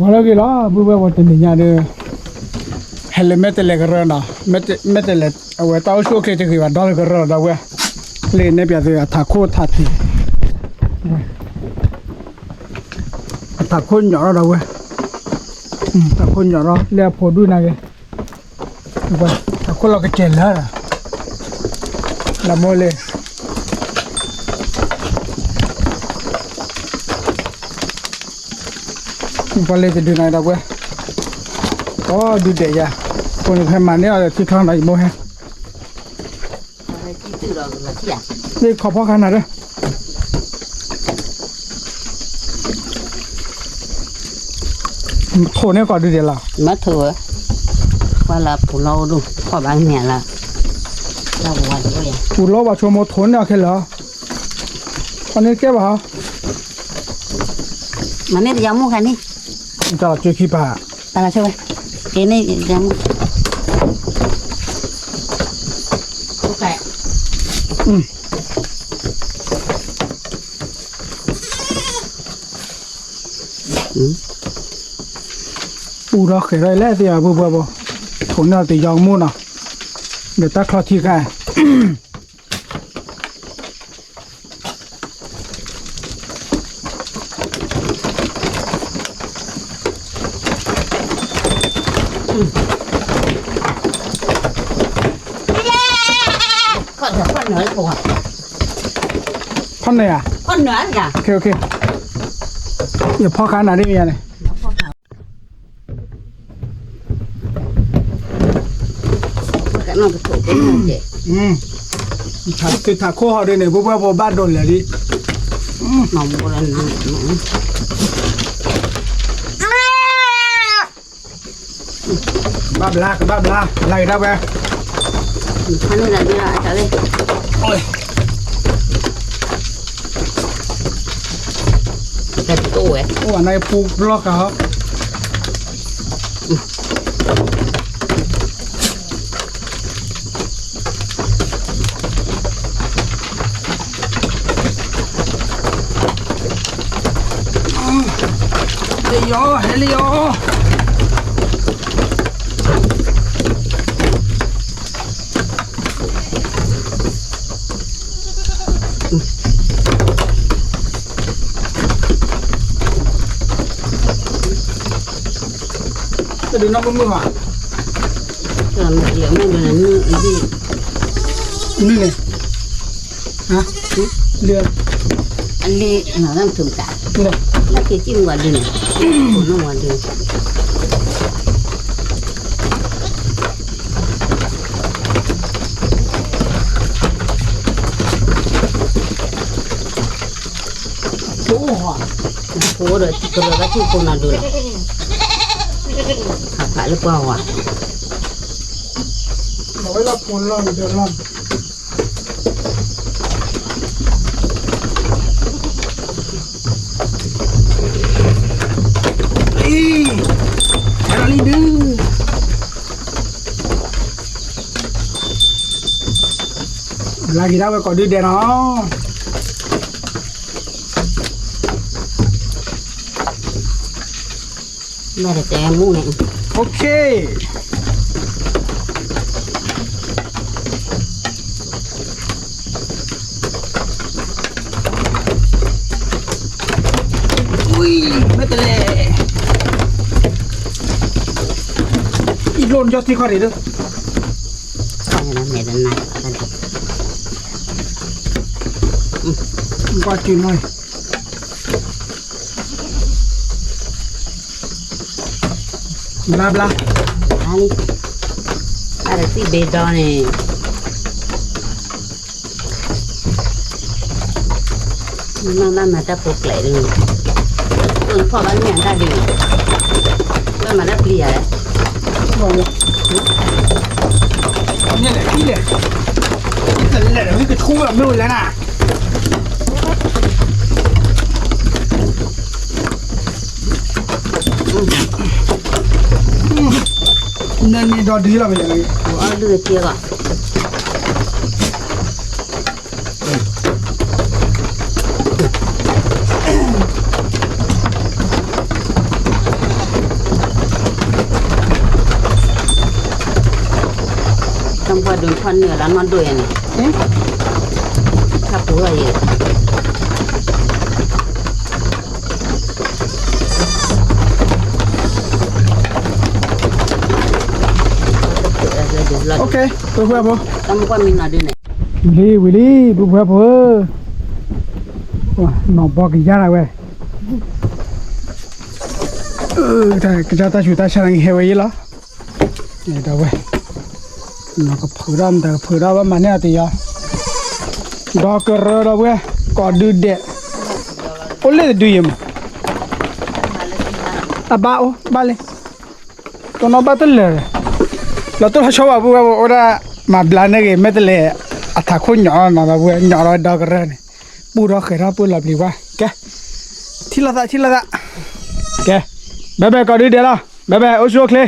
ဝဲလၢဂ့ၤလီၤ ပုၢ်ဝဲၢ်ပှၤတနံၤညါဒီး ဟဲလၢမဲာ်တဲးလဲးကရၢနီၤ, မဲာ်တဲးလဲး အဝဲတၢ်အိၣ်ဆူၣ်အိၣ်ချ့တဂ့ၤဘၣ် ဒီလၢကရၢလီၤဒီးဝဲ, လၢနဲပၠးသုအထးခိၣ်ထးထံး, အထးခိၣ်ညီၣ်ထီၣ်ဒီးဝဲ, ထးခိၣ်ညီၣ်ထီၣ် လၢအဖိဒူၣ်နာ်က့ၤ, ထးခိၣ်လီၤကစဲၤလၢာ်, လၢမိၢ်လၢ ပှၤလၢတဒုးနၤဒီးဝဲ, အိၣ်ဒုးဒဲးယၤ, ဖိန့ၣ်ဖဲမၤန့ၢ်အီၤဒီးထံချီနၤယမိၢ်ဟဲ, မ့ၢ်ခီဖီခါနၤဒီး, ထိၣ်န့ၢ်ကီးဒုးဒဲးလီၤ, မ့ၢ်ထိၣ်ဝဲ, ကွၢ်လၢပူၤလီၤအိၣ်ဒိၣ်ခီၣ်ဘၣ်န့ၣ်လီၤ, ပူၤလီၤဘၣ်ဆိကမိၣ်ထိၣ်န့ၢ်အီၤခဲလၢာ်, အန့ၣ်ကဲဘၣ်ဟီ မ့ၢ်တယၤမူခါန့ၣ်, တၢ်လီၤကၠိခံပၤ, တၢ်လီၤဆိဝဲ, ကဲန့ၣ်ယၤမူ, ပူၤလီၤဃဲၤထီၣ်လဲၣ်သ့ၣ်အဘၣ်ဘၣ်ဘၣ်, ထိၣ်န့ၢ်အီၤတယၤမူနီၤ, ဒီးတၢ်ချီထံခါ ဖီၣ်နၢၤဧါ, ယဖီၣ်ခါနၤဒ်မ့ၢ်ဧါန့ၣ်, သုထးခိၣ်ဟီဒ်န့ၣ် ပှၤပှၤဘၣ်ဒိးလဲၤလံ, ဘၣ်ဘျါ ကဘၣ်ဘျါ လၢဂ့ၤဒၣ်ဝဲ, အိၣ်ဝဲနပူၤဘျီၣ်ဃာ်ဟီ ဟဲလံယီၤ ဟဲလံယီၤ, တဒုးနီၢ်မုၢ်မုၢ်ဘၣ်, နုာ်န့ၣ်, လၢ, အလံ, လၢက့ၤစံၣ်မူဝၤဒုန့ၣ်, ခိၣ်နူာ်ဝၤဒုန့ၣ် ဖိအိၣ်ဟီ, ဖိအိၣ်ဒီးကရၢဘၣ်ထံၣ်ဖိနီၤဒုလီၤ, ဖးဖးလၢပှၤဝၤ, အဝဲလၢဖိလီၤဒုလီၤ, အံၤ, ဟဲလီၤလံဒု လၢဂ့ၤဒၣ်ဝဲကိးဒုဒဲးနီၤ, မ့ၢ်တတဲမူန့ၣ်, မ့ၢ်တလဲၣ်, အံၤလိၣ်နကၠီသံခီၣ်ရံၣ်လၢ, ကွၢ်ကၠူနီၤ, ဘျါဘျါ, အါတစံၣ်ဘ့ဒီန့ၣ် မ့ၢ်မၤမၤတၢ်ဖိကျဲးဒ်န့ၣ်, တိၢ်ဖီၣ်ဘၣ်မ့ၢ်အတၢ်ဒ်န့ၣ်, ဘၣ်မၤတၢ်ပျံၤယၤလဲၣ်, န့ၣ်လဲၣ်, လဲၣ်, လဲၣ်, ဝံကဆိဝဲမ့ၢ်ဝဲလဲၣ်နၤ, နန့ၣ်ဒီးဒ်လီၤ, အလုၢ်အက့လီၤ. နခီနုာ်လၢနီၢ်ဒိၣ်ယဲန့ၣ်, ခါပူၤအံၤ, OK, ပုၢ်ဖိဝဲၢ်ဖိ, တၢ်မကွၢ်မံနီၤဒုန့ၣ်, ဝံၤလံ ဝံၤလံ ပုၢ်ဖိဝဲၢ်ဖိဧၢ, နီၢ်ဘီကယါဒၣ်ဝဲ ကစၢ်တၢ်ဆူးတၢ်ဆါန့ၣ်ဟဲဝဲယဲလီၤ, ဒီးဝဲ, နီၢ်ကဖုးဒီးမတၤကဖုးဒီးဘၣ်မၤန့ၢ်အီၤတယီၤ, ဒီးကရၢဒီးဝဲ, ကိးဒုဒဲး, အိၣ်လၢတဒုယဲမး, အဘၣ်အိၣ်ဘၣ်လံ, တနီၤဘၣ်တလၢာ်, လီၤတိၢ်လီၤဆီဘၣ်ပုၢ်ဝဲၢ်ဖိ အိၣ်ဒၣ်မၤဘျါန့ၢ်ဂ့ၤ မ့ၢ်တလဲၤ, အထးခိၣ်ညီနီၤဒီးဝဲ ညီဒီးဒီကရၢန့ၣ်, ပူၢ်ဒီးဃဲၤထီၣ်ပၢၢ်လီၤပျံၤဝဲ, ကဲ, ထံၣ်လိာ်သး ထံၣ်လိာ်သး, ကဲ, ဘဲဘဲကိးဒုဒဲးလီၤ, ဘဲဘဲအိၣ်ဆူၣ်အိၣ်ချ့